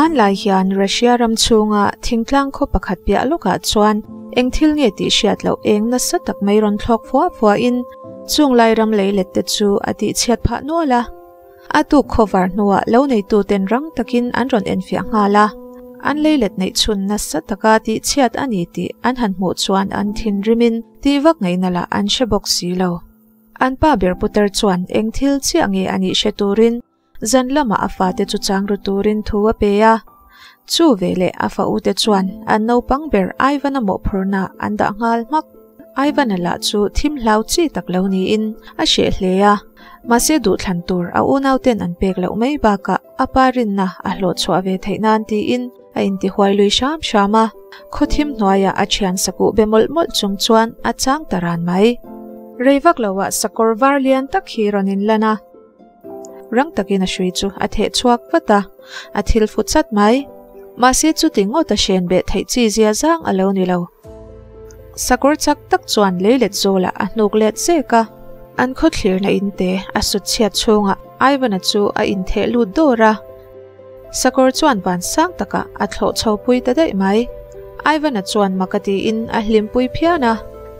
Hmanlai hian Russia ram chhunga thingtlang khaw pakhat piah lawkah chuan eng thil nge tih hriat loh eng nasa tak mai rawn thlawk fua fua in chung lai ram lei let te chu a tih chhiat phah nual a. A tuk khawvar hnuah lo neitu ten rang takin an rawn enfiah nghal a, an lei let neih chhun nasa taka tih chhiat a ni tih an han hmuh chuan an thinrimin tih vak ngaihna lah an hre bawk si lo. An pa ber putar chuan eng thil chiah nge a nih hre turin Zan lamah a fate chu chang ru turin thu a pe a. Chu veleh a fa ute chuan an naupang ber Ivan-a mawhphurhna an dah nghal hmak. Ivan-a lah chu thim hlau chi tak lo niin a hreh hle a. Mahse duhthlan tur a unauten an pek loh mai bakah a pa rinna a hlawhchhuah ve theih nan tiin a intihuai lui hram hram a. Khaw thim hnuaiah a thian sakuh be mawlh mawlh chung chuan a chang ta ran mai. Rei vak loah sakawr var lian tak hi rawn inlan a. Rang takin a hrui chu a theh chhuak vat a, a thil fu chat mai. Mahse chuti ngawt a hren beh theih chi zia zang a lo ni lo. Sakawr chak tak chuan leilet zawlah a hnuk let zek a, an khaw thlirna in te a sut chhiat chhungah Ivan-a chu a intheh lut dawr a. Sakawr chuan van sang takah a thlawh chho pui ta daih mai. Ivan-a chuan mak a tiin a hlimpui phian a,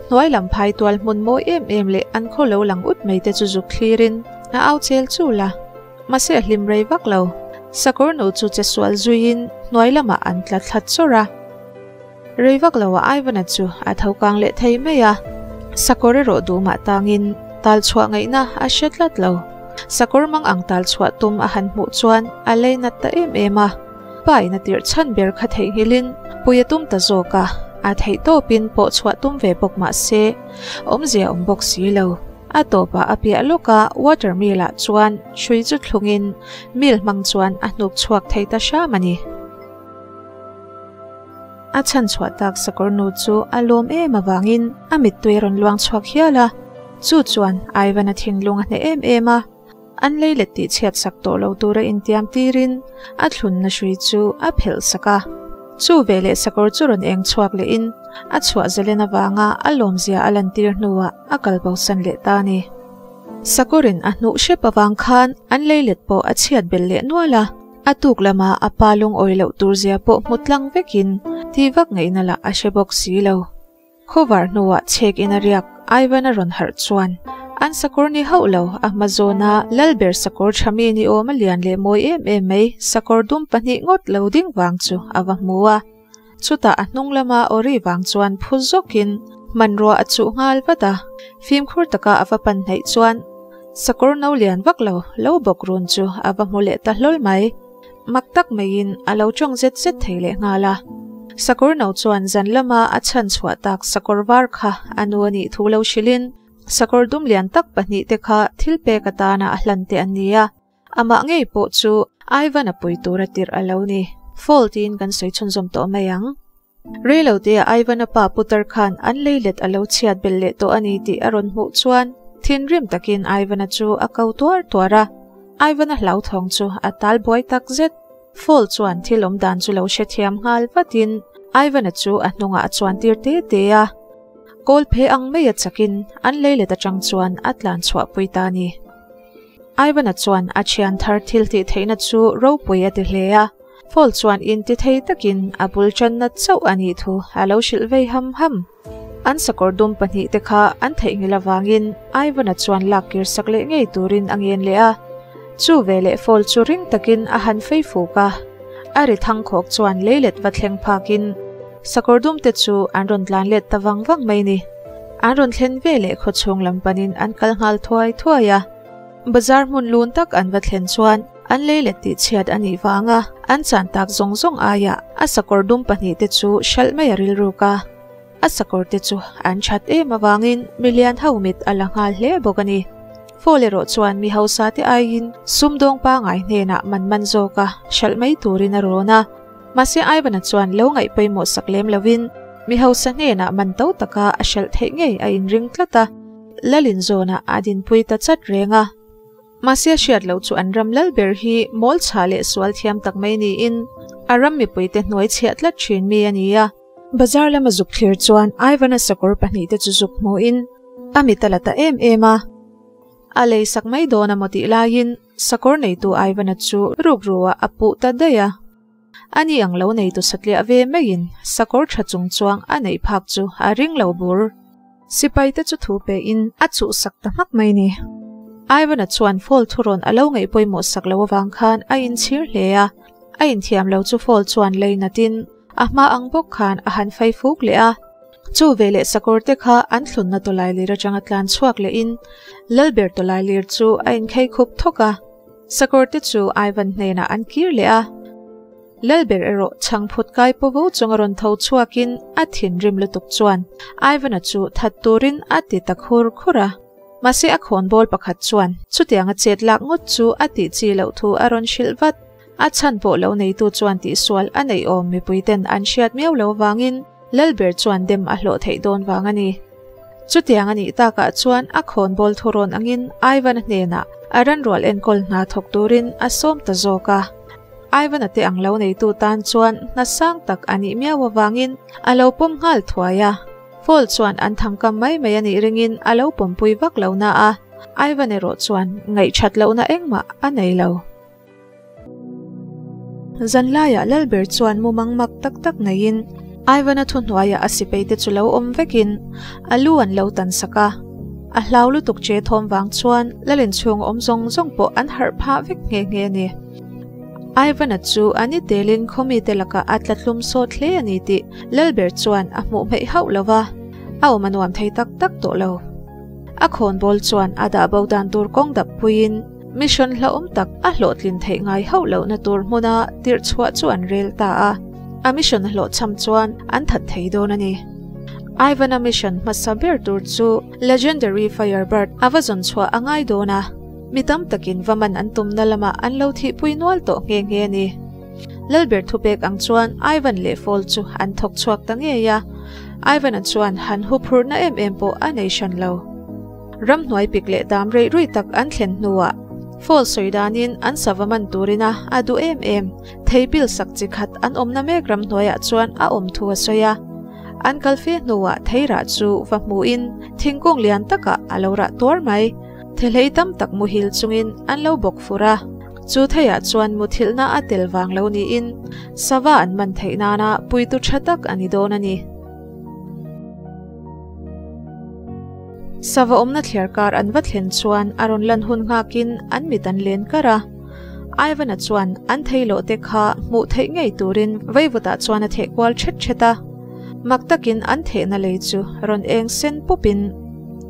hnuai lam phai tual hmun mawi em em leh an khaw lo lang ut mai te chu zuk thlirin a au chel chul a. Mahse a hlim rei vak lo. Sakawr nu chu che sual zuiin hnuai lamah an tla thla chawrh a. Rei vak loah Ivan-a chu a tho kang leh thei mai a, sakawr erawh duhmah tangin tal chhuah ngaihna a hre tlat lo. Sakawr mang ang tal chhuah tum a han hmuh chuan a lei nat ta em em a, pa in a tirh chhan ber kha theihnghilhin pui a tum ta zawk a, a theih tawpin pawh chhuah tum ve bawk mah se awmzia awm bawk si lo. A tawpah a piah lawka water mill ah chuan hrui chu thlungin mill hmang chuan a hnuk chhuak thei ta hram a ni. A chhan chhuah tak sakawr nu chu a lawm em avangin a mittui a rawn luang chhuak hial a, chu chuan Ivan-a thinlung a hneh em em a. An lei let tih chhiat sak tawh lo tura intiam tirin a thlunna hrui chu a phelh sak a. Chu veleh sakawr chu rawn eng chhuak lehin a chhuah zalen avanga a lawmzia a lantir hnuah a kal bosan leh ta a ni. Sakawrin a hnuh hrep avang khan an lei let pawh a chhiat belh leh nual a. A tuk lama a pa lungawi loh tur zia pawh hmu tlang vekin ti vak ngaihna lah a hre bawk si lo. Khawvar hnuah chhek in a riak Ivan a rawn harh chuan an sakawr ni hauh lo a hma zawna Lalber sakawr tha mi ni awm a lian leh mawi em em mai sakawr dum pahnih ngawt lo ding vang chu a va hmu a. Chutah a hnung lama awri vang chuan phu zawkin hmanrua a chuh nghal vat a, fimkhur taka a va pan hnaih chuan sakawr no lian vak lo lo bawk run chu a va hmu leh ta hlawl mai. Mak tak maiin a lo tawng zet zet thei leh nghal a. Sakawr no chuan zan lama a chhan chhuah tak sakawr var kha a nu a nih thu lo hrilhin sakawr dum lian tak pahnih te kha thil pek atana a hlan te an ni a. Amah ngei pawh chu Ivan a pui tura tirh a lo ni. Fall tiin kan sawi chhunzawm tawh mai ang. Reilote a Ivan a pa putar khan an leilet a lo chhiat belh leh tawh a ni tih a rawn hmuh chuan thinrim takin Ivan a chu a ko tuar tuar a. Ivan a hlauthawng chu a tal buai tak zet. Fall chuan thil awm dan chu lo hrethiam nghal vatin Ivan a chu a hnungah a chuan tir te te a. Kawl phe ang mai a chakin an leilet atang chuan a tlan chhuah pui ta a ni. Ivan-a chuan a thian thar thil tih theihna chu ropui a ti hle a, Fall chuan inti thei takin a bul tanna chauh a nih thu a lo hrilh vei ham ham. An sakawr dum pahnih te kha an theihnghilh avangin Ivan-a chuan lak kir sak leh ngei turin a ngen leh a. Chu veleh Fall chu ring takin a han fei fuk a, a ri thangkhawk chuan leilet va thleng phakin sakawr dum te chu an rawn tlan let ta vang vang mai ni. An rawn thlen veleh khawchhung lam panin an kal nghal thuai thuai a. Bazar hmun lun tak an va thlen chuan an lei let tih chhiat a nih vanga an chan tak zawng zawng aiah a sakawr dum pahnih te chu hralh mai a rilruk a. A sakawr te chu an that em avangin milian ho mit a la nghal hle bawk a ni. Fall erawh chuan mi hausa te aiin sumdawng pangai hnenah man man zawka hralh mai turin a rawn a. Mahse Ivan-a chuan lo ngaih pawimawh sak lem lovin mi hausa hnenah man to taka a hralh theih ngei a inring tlat a, Lalin zawnah a dinpui ta chat reng a. Mahse a hriat loh chu an ram lal ber hi mawl chhah leh sual thiam tak mai niin a ram mipuite hnuai chhiah tlat thin mi a ni a. Bazar lama zuk thlir chuan Ivan-a sakawr pahnihte chu zuk hmuhin a mit a la ta em em a. A lei sak mai dawn a maw tih laiin sakawr neitu Ivan-a chu rukru-ah a puh ta daih a. Ani ang lo neitu satliah ve maiin sakawr tha chung chuang a neih phak chu a ring lo bur. Sipai te chu thu pe in a chhuhsak ta hmak mai ni. Ivan-a chuan Fall thurawn a lo ngaih pawimawh sak lo avang khan a inchhir hle a, a inthiam lo chu Fall chuan lei natin a hma ang bawk khan a han fai fuk leh a. Chu veleh sakawr te kha an thlunna tawlailir atanga tlan chhuak lehin Lalber tawlailir chu a inkhei khup thawk a. Sakawr te chu Ivan hnenah an kir leh a. Lalber erawh chhangphut kai pawvo chunga rawn tho chhuakin a thinrim lutuk chuan Ivan-a chu that turin a ti ta khur khur a. Mahse a khawnbawl pakhat chuan chutianga chet lak ngawt chu a tih chi loh thu a rawn hrilh vat. A chhan pawh lo neitu chuan tihsual a neih awm mipuiten an hriat miau lo vangin Lalber chuan dem a hlawh theih dawn vang a ni. Chutiang a nih takah chuan a khawnbawl thurawn angin Ivan-a hnenah a ranrual enkawl hna thawk turin a sawm ta zawk a. Ivan-a te ang lo neitu tan chuan hna sang tak a nih miau avangin a lo pawm nghal thuai a. Fall chuan an thangkam mai mai a nih ringin a lo pawmpui vak lo na a, Ivan erawh chuan ngaihṭhat lohna engmah a nei lo. Zanlaiah Lalber chuan mumang mak tak tak neiin Ivan-a thuhnuaiah a sipeite chu lo awm vekin a lu an lo tan sak a. A hlau lutuk che thawm vang chuan Lalin chhung awm zawng zawng pawh an harh phah vek nghe nghe a ni. Ivan-a chu a ni telin khawmite lakah a tla tlum sawt hle a ni tih Lalber chuan a hmuh hmeih hauh lo va, a awm a nuam thei tak tak tawh lo. A khawnbawl chuan a dah bo dan tur kawng dap puiin Mission hlauhawm tak a hlawhtlin theih ngai hauh lohna tur hmuna tirh chhuah chu an rel ta a, a mission hlawhchham chuan an that thei dawn a ni. Ivan-a mission hmasa ber tur chu Legendary Firebird a va zawn chhuah a ngai dawn a, mi tam takin va man an tumna lamah an lo thihpui nual tawh nghe nghe a ni. Lalber thupek ang chuan Ivan leh Fall chu an thawk chhuak ta ngei a, Ivan-a chuan han huphurhna em em pawh a nei hran lo. Ramhnuai pik leh dam reih ruih tak an thlen hnuah Fall sawi danin an sava man turina a duh em em. Thei pil sak chi khat an awmna mek ramhnuaiah chuan a awm thu a sawi a. An kal fe hnuah thei rah chu va hmuhin thingkung lian takah a lo rah tuar mai. Thehlei tam tak muhil chungin an lo bawk fur a. Chu theiah chuan muthilhna a tel vang lo niin sava an man theih nana puitu tha tak a ni dawn a ni. Sava awmna thliar kar an va thlen chuan a rawn lan hun nghakin an mit an len kar a. Ivan-a chuan an thei loh te kha hmuh theih ngei turin veivutah chuan a theh kual thet thet a. Mak takin an thehna lei chu rawn eng sen pupin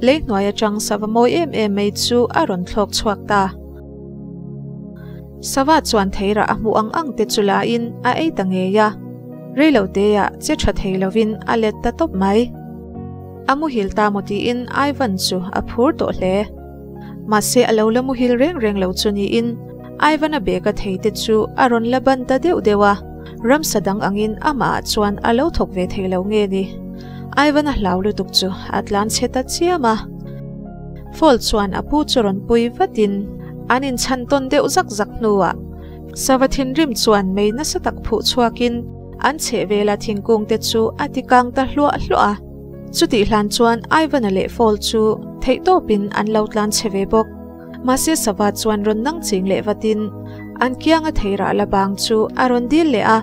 lei hnuai atang sava mawi em em mai chu a rawn thlawk chhuak ta. Sava chuan theirah a hmuh ang ang te chu lain a ei ta ngei a. Reiloteah che tha thei lovin a let ta tawp mai. A muhil ta maw tiin Ivan chu a phur tawh hle. Mahse a lo la muhil reng reng lo chu niin Ivan-a bag a thei te chu a rawn la ban ta deuh deuh a, ramsa dang angin amah ah chuan a lo thawk ve thei lo nge ni. Ivan-a hlau lutuk chu a tlan chhe ta chiam a. Fall chuan a pu chu rawn pui vatin an inchhan tawn deuh zak zak hnuah sava thinrim chuan mei nasa tak phuh chhuakin an chhehvela thingkung te chu a ti kang ta hluah hluah a. Chutih hlan chuan Ivan-a leh Fall chu theihtawpin an lo tlan chhe ve bawk. Mahse sava chuan rawn nang ching leh vatin an kianga theirah la bang chu a rawn dil leh a,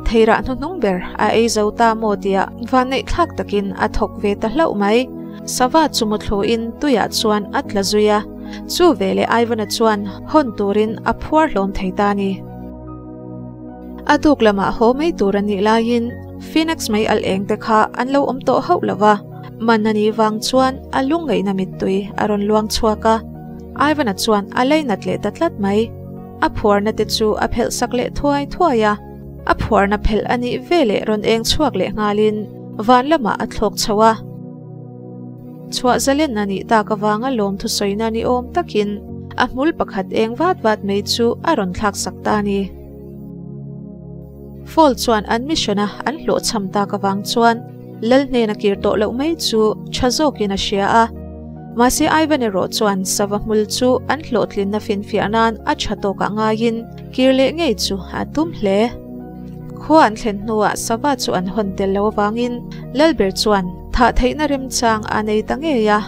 theirah hnuhnung ber a ei zo ta maw tia vanneih thlak takin a thawk ve ta hlauh mai. Sava chu muthluin tuiah chuan a tla zui a, chu veleh Ivan-a chuan hawn turin a phuar hlawm thei ta a ni. A tuk lamah haw mai tur a nih laiin Phoenix mei alh eng te kha an lo awm tawh hauh lo va, man a nih vang chuan a lungngaihna mittui a rawn luang chhuak a. Ivan-a chuan a leinat leh ta tlat mai. A phuarna te chu a phelh sak leh thuai thuai a. A phuarna phelh a nih veleh rawn eng chhuak leh nghalin van lamah a thlawk chho a. Chhuah zalen a nih tak avanga lawm thusawina ni awm takin a hmul pakhat eng vat vat mai chu a rawn thlak sak ta a ni. Fall chuan an mission a an hlawhchham tak avang chuan Lal hnena kir tawh loh mai chu tha zawkin a hria a. Mahse Ivan erawh chuan sava hmul chu an hlawhtlinna finfiah nan a tha tawkah ngaiin kir leh ngei chu a tum hle. Khua an thlen hnuah sava chu an hawn tel lo avangin Lalber chuan thah theihna remchang a nei ta ngei a.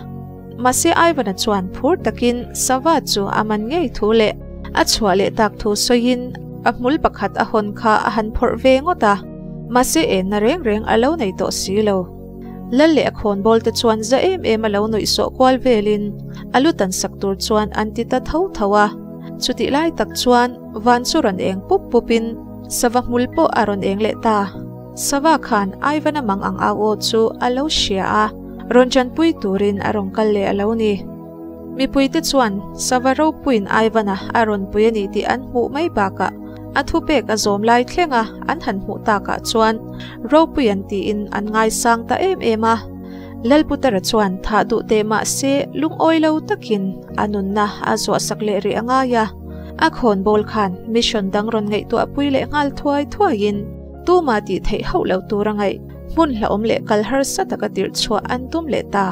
Mahse Ivan-a chuan phur takin sava chu a man ngei thu leh a chhuah leh tak thu sawiin A hmul pakhat a hawn kha a han phawrh ve ngawt a, mahse enna reng reng a lo nei tawh si lo. Lal leh a khawnbawl te chuan za em em a lo nuih sawh kual velin a lu tan sak tur chuan an ti ta tho tho a. Chutih lai tak chuan van chu rawn eng pup pup in sava hmul pawh a rawn eng leh ta. Sava khan Ivan-a mang ang au aw chu a lo hria a, rawn tanpui turin a rawn kal leh a lo ni. Mipuite chuan sava ropuiin Ivan-a a rawn pui a ni tih an hmuh mai bakah a thupek a zawm lai thlenga an han hmuh takah chuan ropui an tiin an ngaisang ta em em a. Lalputara chuan thah duh teh mah se lungawi lo takin a nunna a zuahsak leh rih a ngai a. A khawnbawl khan mission dang rawn ngaihtuahpui leh nghal thuai thuaiin Tuma tih theih hauh loh tur a ngaih, hmun hlauhawm leh kal harsa taka tirh chhuah an tum leh ta.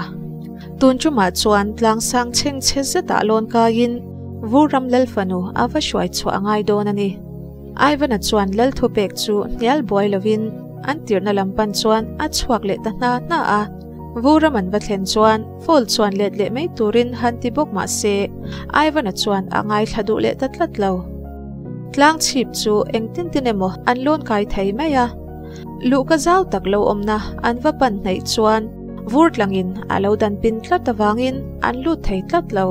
Tun tumah chuan tlangsang chheng chhe zetah lawn kaiin Vurram Lalfanu a va hruai chhuah a ngai dawn a ni. Ivan-a chuan Lalthupek chu hnial buai lovin an tirhna lam pan chuan a chhuak leh ta hna hna a. Vurram an va thlen chuan Fall chuan let leh mai turin han ti bawk mah se Ivan-a chuan a ngaithla duh leh ta tlat lo. Tlang chhip chu engtin tin emaw an lawn kai thei mai a. Luhka zau tak lo awmna an va pan hnaih chuan vur tlangin a lo dan pin tlat avangin an lut thei tlat lo.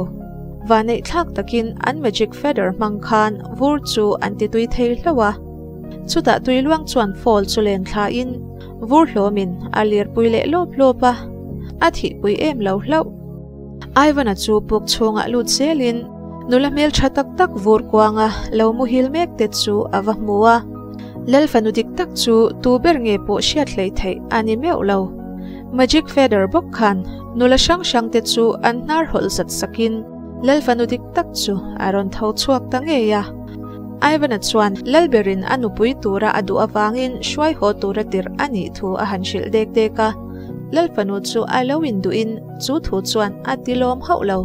Vaneih thlak takin an magic feather hmang khan vur chu an ti tui thei hlauh a. Chutah tui luang chuan fall chu len thlain vur hlawmin a lirpui leh lawp lawp a, a thihpui em lo hlauh. Ivan-a chu puk chhungah lut zelin nula hmeltha tak tak vur kuanga lo muhil mek te chu a va hmu a. Lal fanu dik tak chu tu ber nge pawh hriat hlei theih a ni meuh lo. Magic Feather bawk khan nula hrang hrang te chu an hnar hawlh zat sakin Lal fanu dik tak chu a rawn tho chhuak ta ngei a. Ivan-a chuan Lalberin a nupui tura a duh avangin hruai haw tura tirh a nih thu a han hrilh dek dek a. Lal fanu chu a lo induhin Chu thu chuan a ti lawm hauh lo.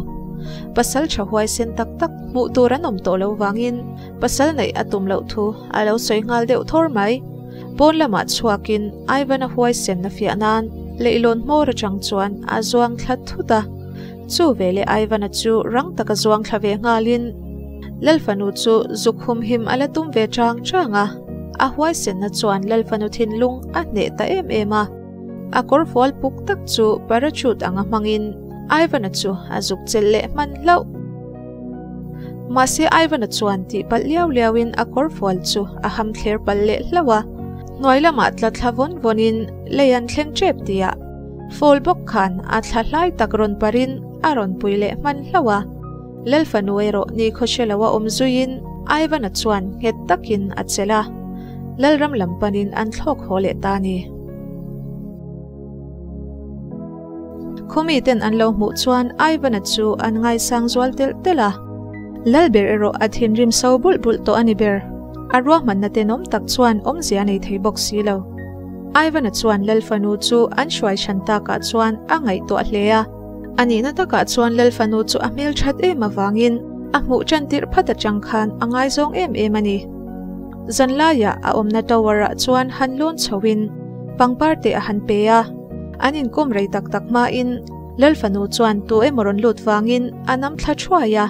Pasal tha huaisen tak tak hmuh tur an awm tawh lo vangin pasal neih a tum loh thu a lo sawi nghal deuh thawr mai. Pawn lamah chhuakin Ivan-a huaisen a fiah nan leihlawn hmawr atang chuan a zuang thla thut a. Chu veleh Ivan-a chu rang taka zuang thla ve nghalin Lalfanu chu zuk humhim a la tum ve chang chang a. A huaisenna chuan Lalfanu thinlung a hneh ta em em a. A kawr fual puk tak chu parachute anga hmangin Ivan-a chu a zuk chelh leh hman hlauh. Mahse Ivan-a chuan tih palh liau liauin a kawr fual chu a ham thler palh leh hlauh a, hnuai lamah tla thla vawn vawnin lei an thleng tep tihah fall bawk khan a thla hlai tak rawn parin a rawn pui leh hman hlauh a. Lalfanu erawh ni khawhre lo a awm zuiin Ivan-a chuan nghet takin a chelh a, Lalram lam panin an thlawk haw leh ta a ni. Khawmiten an lo hmuh chuan Ivan-a chu an ngaisang zual telh telh a, Lalber erawh a thinrim so bulh bulh tawh a ni ber. A ruahmanna tenawm tak chuan awmzia a nei thei bawk si lo. Ivan-a chuan Lalfanu chu an hruai hran takah chuan a ngaihtuah hle a. A nihna takah chuan Lalfanu chu a hmelthat em avangin a hmuh tan tirh phat atang khan a ngaizawng em em a ni. Zanlaiah a awmna tower-ah chuan han lawn chhoin pangpar te a han pe a, an inkawm rei tak tak hmain Lalfanu chuan tu emaw rawn lut vangin a nam thla thuai a.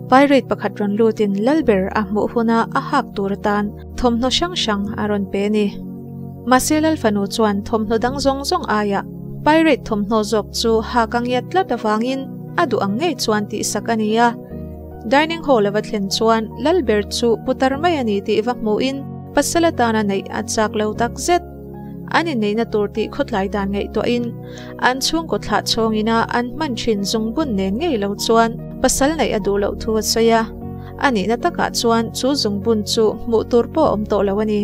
Pirate pakhat rawn lutin Lalber a hmuh huna a hak tur atan thawmhnaw hrang hrang a rawn pe a ni. Mahse Lalfanu chuan thawmhnaw dang zawng zawng aiah Pirate thawmhnaw zawk chu hak a ngiat tlat avangin a duh ang ngei chuan tihsak a ni a. Dining hall a va thlen chuan Lalber chu putar mai a ni tih va hmuhin pasal atana neih a chak lo tak zet. An inneihna tur tih khawtlai dan ngaihtuahin an chhungkaw thlah chhawngina an hman thin zungbun nen ngei lo chuan pasal neih a duh loh thu a sawi a. A nihna takah chuan chu zungbun chu hmuh tur pawh a awm tawh lo a ni.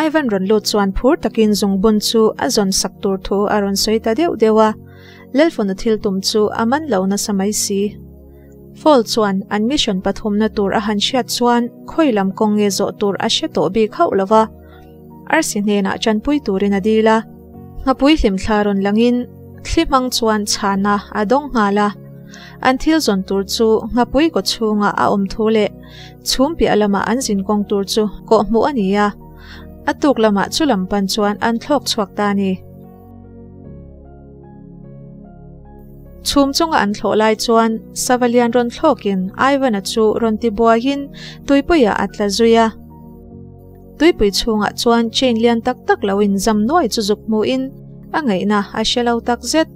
Ivan rawn lut chuan phur takin zungbun chu a zawn sak tur thu a rawn sawi ta deuh deuh a, Lalfawna thil tum chu a man lo nasa mai si. Fall chuan an mission pathumna tur a han hriat chuan khawi lam kawng nge zawh tur a hre tawh bik hauh lo va, arsi hnenah tanpui turin a dil a. Nghapui hlimthla rawn langin thli hmang chuan chhana a dawng nghal a. An thil zawn tur chu nghapui kaw chhungah a awm thu leh chhum piah lamah an zin kawng tur chu kawh hmuh a ni a. A tuk lamah chu lam pan chuan an thlawk chhuak ta a ni. Chhum chunga an thlawh lai chuan sava lian rawn thlawkin Ivan-a chu rawn ti buaiin tuipuiah a tla zui a. Tuipui chhungah chuan chain lian tak tak lo inzam nuai chu zuk hmuhin a ngaihna a hre lo tak zet.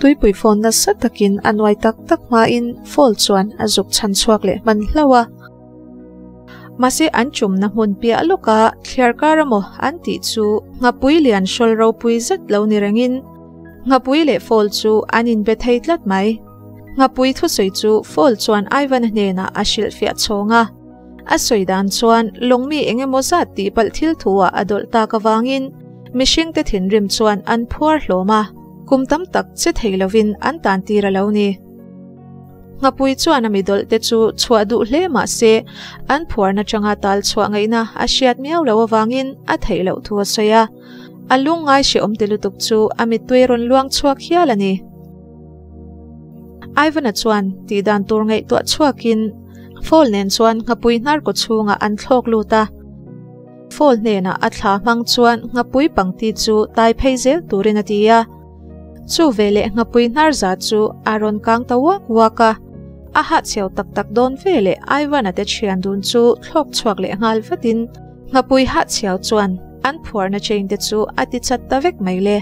Tuipui phone nasa takin a nuai tak tak hmain phone chuan a zuk chhan chhuak leh hman hlauh a. Mahse an chumna hmun piah lawka thliar kar amaw an tih chu nghapui lian hrawl ropui zet lo ni rengin nghapui leh phone chu an inbe thei tlat mai. Nghapui thusawi chu phone chuan Ivan-a hnenah a hrilhfiah chhawng a. A sawi dan chuan lawngmi eng emaw zat tih palh thil thu-ah a dawlh tak avangin mihringte thinrim chuan an phuar hlawm a, kum tam tak che thei lovin an tan tir a lo ni. Nghapui chuan a mi dawlh te chu chhuah duh hle mah se an phuarna changa tal chhuah ngaihna a hriat miau lo avangin a theih loh thu a sawi a. A lungngai hrehawm ti lutuk chu a mittui rawn luang chhuak hial a ni. Ivan-a chuan tih dan tur ngaihtuah chhuakin Fall nen chuan nghapui hnar kaw chhungah an thlawk lut a. Fall hnenah a thla hmang chuan nghapui pangti chu tai phei zel turin a ti a. Chu veleh nghapui hnar za chu a rawn kang ta uak uak a. A hahchhiau tak tak dawn veleh Ivan-a te thian dun chu thlawk chhuak leh nghal vatin nghapui hahchhiau chuan an phuarna chain te chu a ti chat ta vek mai le.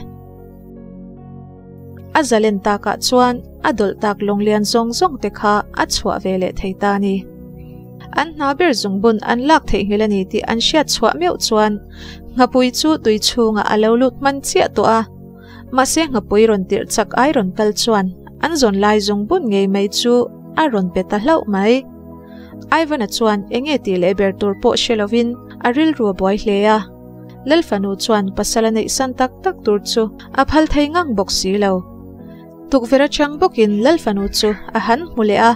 A zalen takah chuan a dawlh tak lawng lian zawng zawng te kha a chhuah ve leh thei ta a ni. An hna ber zungbun an lak theihnghilh a ni tih an hriat chhuah meuh chuan nghapui chu tui chhungah a lo lut hman chiah tawh a. Mahse nghapui rawn tirh chak ai rawn kal chuan an zawn lai zungbun ngei mai chu a rawn pe ta hlauh mai. Ivan-a chuan enge tih leh ber tur pawh hre lovin a rilru a buai hle a. Lalfanu chuan pasal a neih san tak tak tur chu a phal thei ngang bawk si lo. Tukverh atang bawkin Lalfanu chu a han hmu leh a.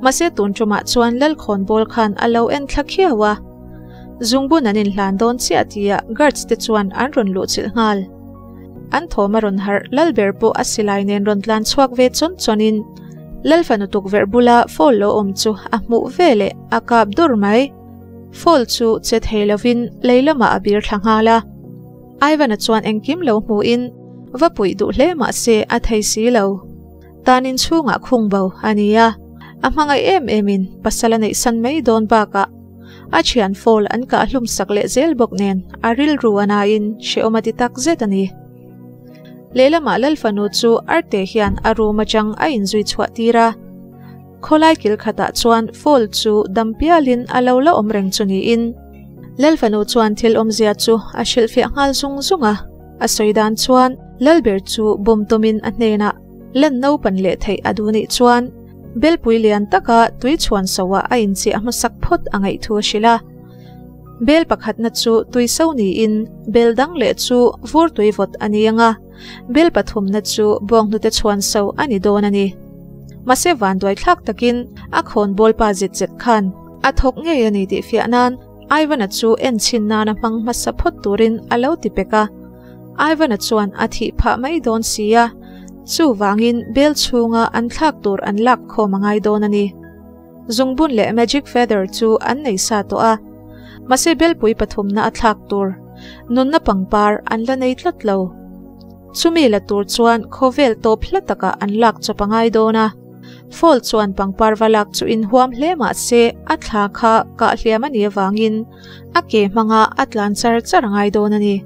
Mahse tun tumah chuan Lalkhawnbawl khan a lo en thla khiau a. Zungbun an inhlan dawn chiah tia guards te chuan an rawn luhchilh nghal. An thawm a rawn harh Lalber pawh a silai nen rawn tlan chhuak ve chawn chawnin Lalfanu tukverh bula phone lo awm chu a hmuh veleh a kap dur mai. Fall chu che thei lovin lei lamah a bir thla nghal a. Ivan-a chuan engkim lo hmuhin va puih duh hle mah se a thei si lo. Tan in chhungah khung bo a ni a, a hmangaih em emin pasal a neih san mai dawn bakah a thian Fall an kah hlum sak leh zel bawk nen a rilru a nain hrehawm a ti tak zet a ni. Lehlamah Lalfanu chu Arte hian a room atang a inzui chhuah tir a. Khawlai kil khatah chuan Fall chu dam pialin a lo la awm reng chu niin Lalfanu chuan thil awmzia chu a hrilhfiah nghal zung zung a. A sawi dan chuan Lalber chu bawm tawmin a hnenah lan naupan leh theih a duh nih chuan Belpui lian taka tui chhuan soah a inchiah hmasak phawt a ngaih thu a hrilh a. Bel pakhatna chu tui so niin bel dang leh chu vur tui vawt a ni ang a. Bel pathumna chu bawnghnute chhuan so a ni dawn a ni. Mahse vanduai thlak takin a khawn bawlpa zet zet khan a thawk ngei a ni tih fiah nan Ivan-a chu en chhin nana hmang hmasa phawt turin a lo ti pek a. Ivan-a chuan a thih phah mai dawn si a, chuvangin bel chhunga an thlak tur an lak khawm a ngai dawn a ni. Zungbun leh Magic Feather chu an nei sa tawh a, mahse belpui pathumna a thlak tur nunna pangpar an la nei tlat lo. Chumi la tur chuan khawvel tawp hla takah an lak chawp a ngai dawn a. Fall chuan pangpar va lak chu inhuam hle mah se a thla kha kah hliam a nih avangin a ke hmanga a tlan char char a ngai dawn a ni.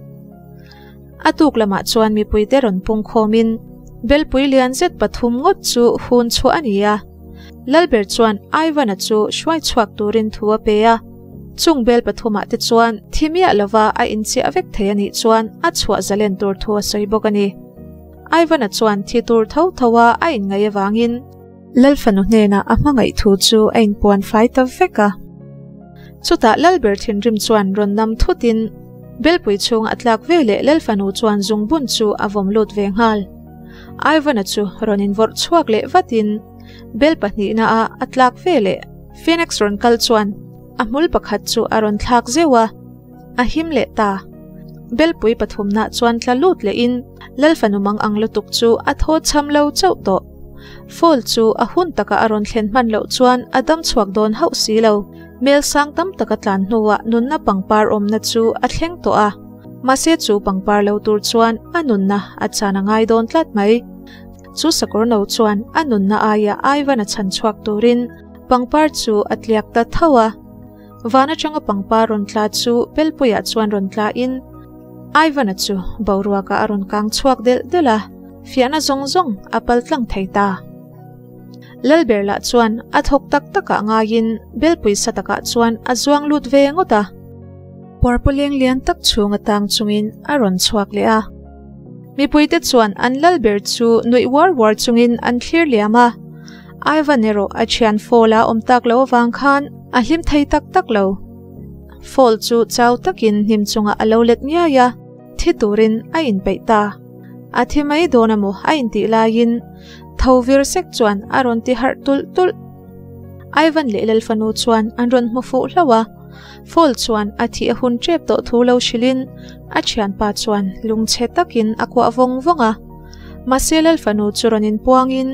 A tuk lamah chuan mipuite rawn pung khawmin belpui lian zet pathum ngawt chu hun chhuah a ni a. Lalber chuan Ivan-a chu hruai chhuak turin thu a pe a. Chung bel pathumah te chuan thi miah lova a inchiah vek thei a nih chuan a chhuah zalen tur thu a sawi bawk a ni. Ivan-a chuan thi tur tho tho a a inngaih avangin Lalfanu hnenah a hmangaih thu chu a inpuan fai ta vek a. Chutah Lalber thinrim chuan rawn nam thutin belpui chhung a tlak veleh Lalfanu chuan zungbun chu a vawm lut ve nghal. Ivan-a chu rawn invawrh chhuak leh vatin bel pahnihna a a tlak ve leh Phoenix rawn kal chuan a hmul pakhat chu a rawn thlak zeuh a, a him leh ta. Belpui pathumna chuan tla lut lehin Lalfanu mang ang lutuk chu a thaw cham lo chauh tawh. Fall chu a hun taka a rawn thlen hman loh chuan a dam chhuak dawn hauh si lo. Mel sang tam taka tlan hnuah nunna pangpar awmna chu a thleng tawh a. Mahse chu pangpar lo tur chuan a nunna a chan a ngai dawn tlat mai. Chu sakawr no chuan a nunna aia Ivan-a chhan chhuak turin pangpar chu a tliak ta tho a. Van atanga pangpar rawn tla chu Belpuiah chuan rawn tlain Ivan-a chu boruakah a rawn kang chhuak delh delh a, fiahna zawng zawng a pal tlang thei ta. Lalber lah chuan a thawk tak takah ngaiin Belpui sa takah chuan a zuang lut ve ngawt a. Puarpawleng lian tak chhung atang chungin a rawn chhuak leh a. Mipuite chuan an Lalber chu nuih uar uar chungin an thlir liam a. Ivan erawh a thian Fall a awm tak loh avang khan a hlim thei tak tak lo. Fall chu chau takin hnim chungah a lo let ngiai a, thi turin a inpeih ta. A thi mai dawn emaw a intih laiin tho vir sek chuan a rawn ti harh tulh tulh. Ivan leh Lalfanu chuan an rawn hmu fuh hlauh a, Fall chuan a thih a hun tep tawh thu lo hrilhin a thianpa chuan lungchhe takin a kuah vawng vawng a. Mahse Lalfanu chu rawn inpuangin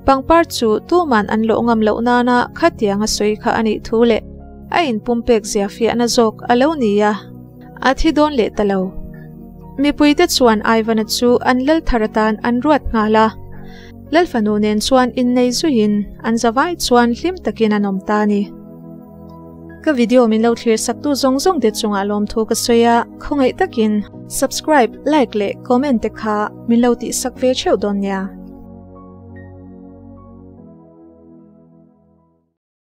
pangpar chu tuman an lawh ngam loh nana khatiang a sawi kha a nih thu leh a inpumpek zia fiahna zawk a lo ni a, a thi dawn leh ta lo. Mipuite chuan Ivan-a chu an lal thar atan an ruat nghal a. Lalfanu nen chuan innei zuiin an zavai chuan hlim takin an awm ta a ni. Ka video min lo thlir sak tu zawng zawng te chungah lawmthu ka sawi a, khawngaih takin subscribe, like leh comment te kha min lo tih sak ve theuh dawn nia.